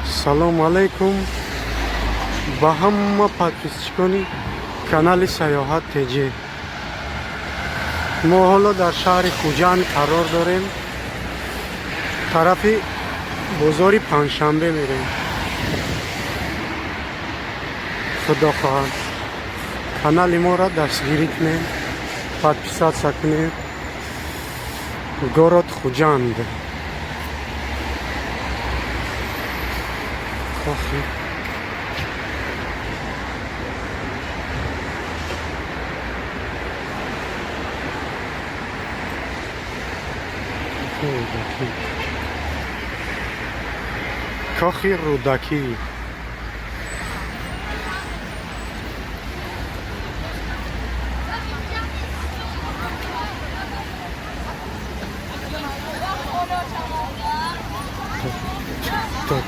Салому алайкум ба ҳама подписчикони канали Саёҳат ТЖ. Мо ҳоло дар шаҳри Хуҷанд қарор дорем, тарафи бозори Панҷшанбе мерем. Худо хоҳад, канали моро дастгирӣ кунем, подписаться кунем. Город Хуҷанд. Кохи Рӯдакӣ. Так.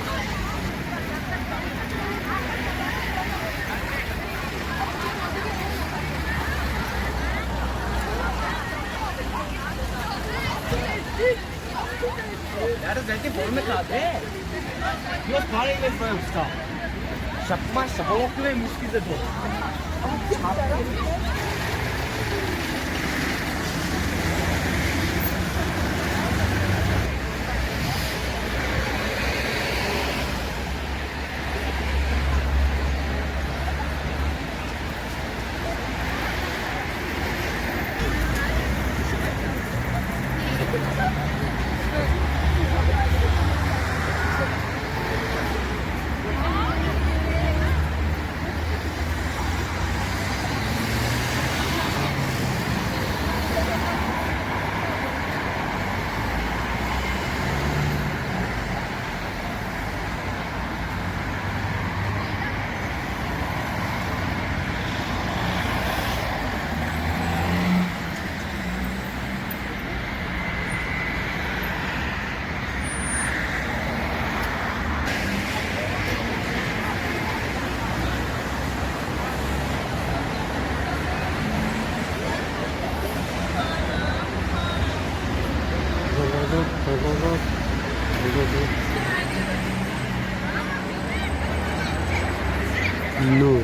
Нур.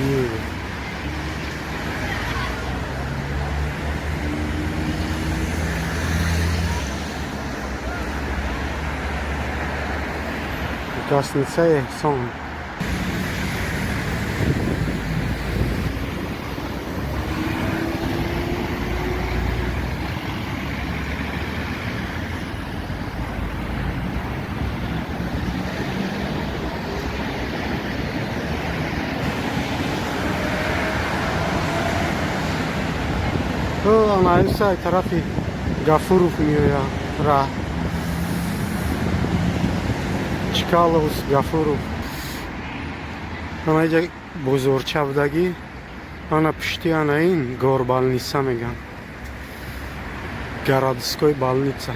Нур. Гостиница Эҳсон. Анаиса тарафи Гафуров меояд раҳ. Чкаловск, Гафуров. Ана иҷа бозорча будагӣ. Ана пушти ана ин горбольница меган. Городской больница.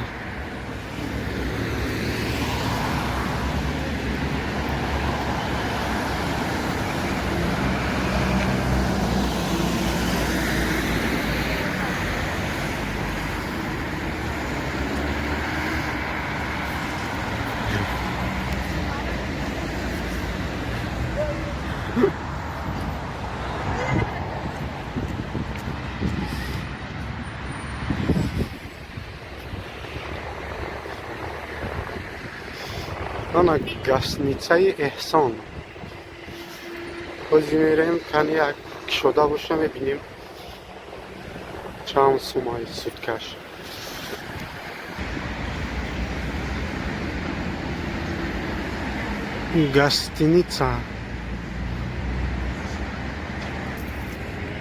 Ана гостиницаи Эҳсон. Ҳозир мерем, кани як кушода боша, мебинем чанд сумаи суткаш. Гостиница.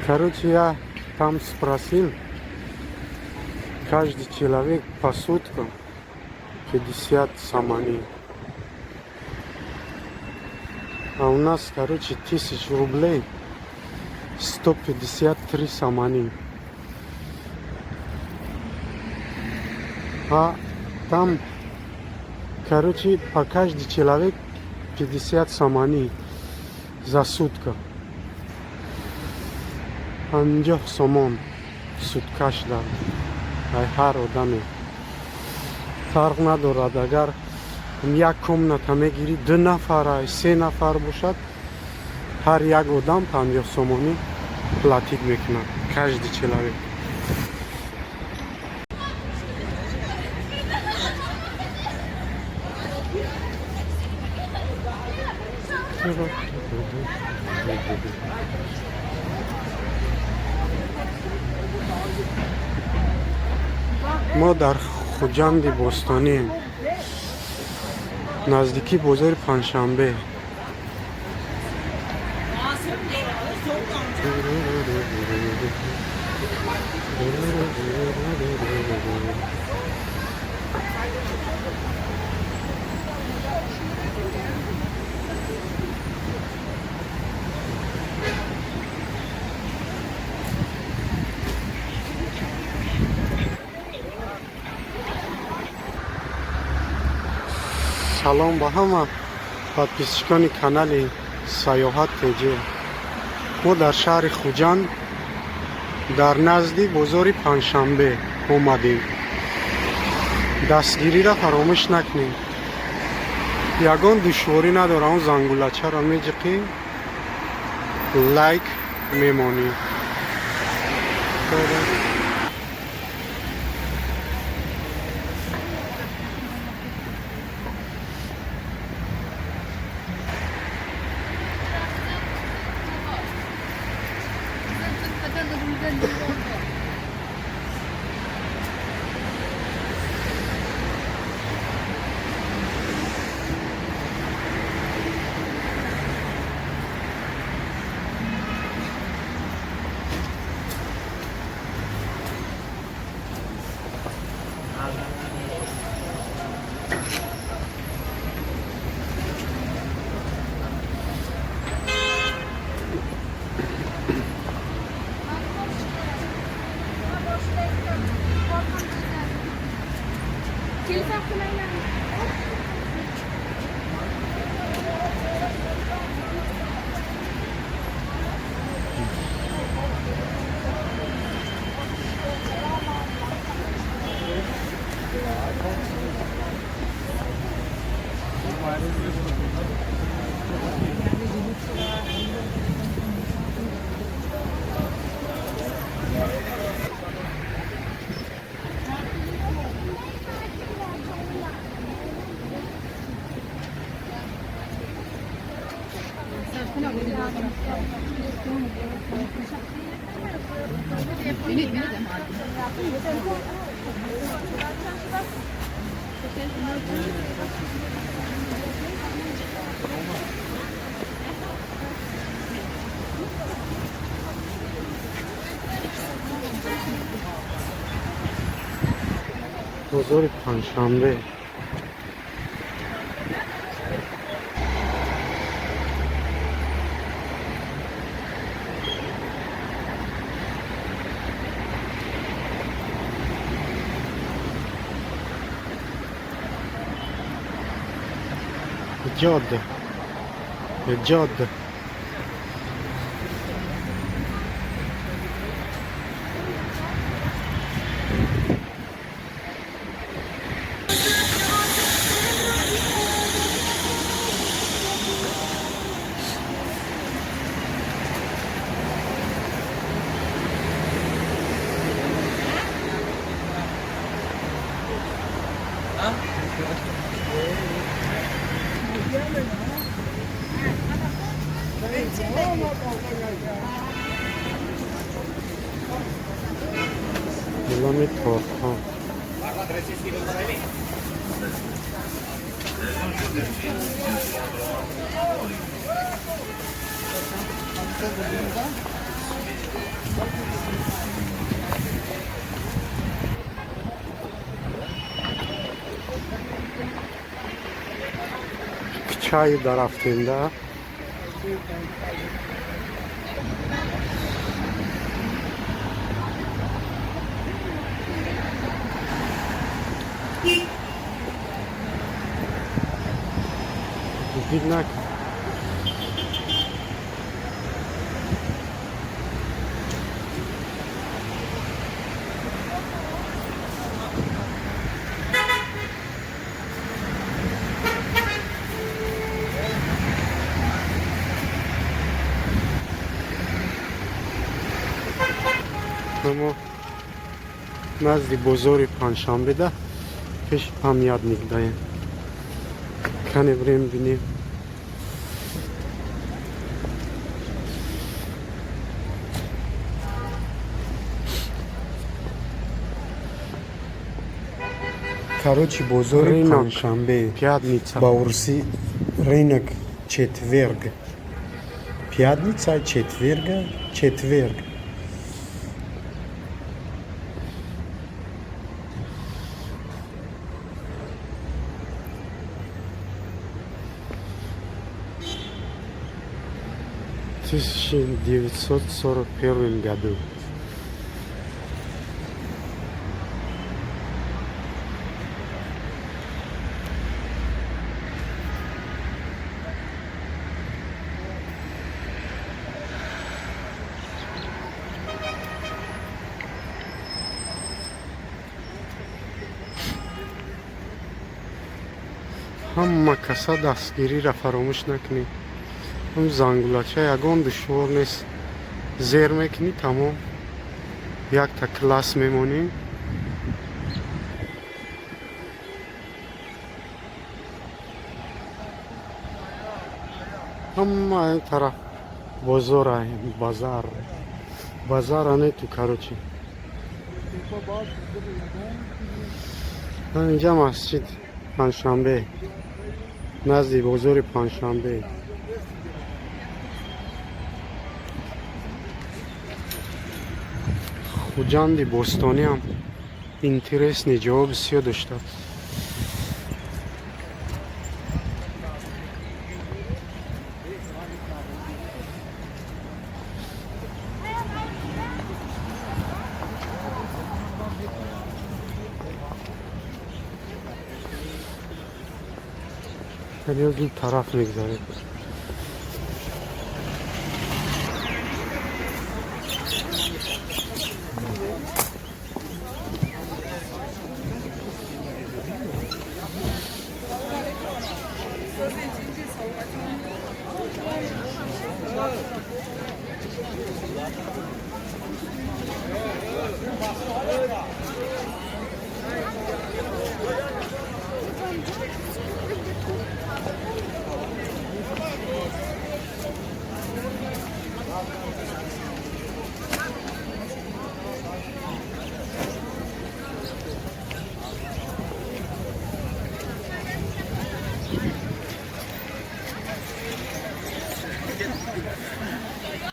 Короче, я там спросил, каждый человек по суткам 50 сомони. А у нас, короче, 1000 рублей 153 сомони. А там, короче, по каждый человек 50 сомони за сутка. 50 сомон суткаш дар ай ҳар одаме. Фарқ надорад, агар як комната мегирӣ, ду нафара, се нафар бошад, ҳар як одам 50 сомонӣ платить мекунад, каждый человек. Мо дар Хуҷанди бостонием, наздикии бозори Панҷшанбе. Салом ба ҳама подписчикони канали Саёҳат ТЖ. Мо дар шаҳри Хуҷанд, дар назди бозори Панҷшанбе омадем. Дастгириро фаромӯш накунем. Ягон душворӣ надора, он зангулачаро меҷиқӣ, лайк мемонӣ. Бозори Панҷшанбе. Ҷода, ҷода. Олами тортҳо. Чай дарафтем да. Дид накун. Ҳозир мо назди бозори Панҷшанбеда, пеши памятник даем. Кане бирем, бинем. Короче, бозори Рынок. Панҷшанбе. Пятница. Ба урусӣ рынок четверг. Пятница, четверга, четверг. В 1941 году. Ҳама каса дастгириро фаромӯш накунед. Он зангулача ягон душвор нест, зер мекунӣ, тамом, якта класс мемонӣ. Ҳама ин тараф бозора, базар, базара нету. Короче, инҷа масҷид Панҷшанбе, назди бозори Панҷшанбе. Хуҷанди бостониам интересный ҷо бисёр доштааст. Ин тараф мегзарем.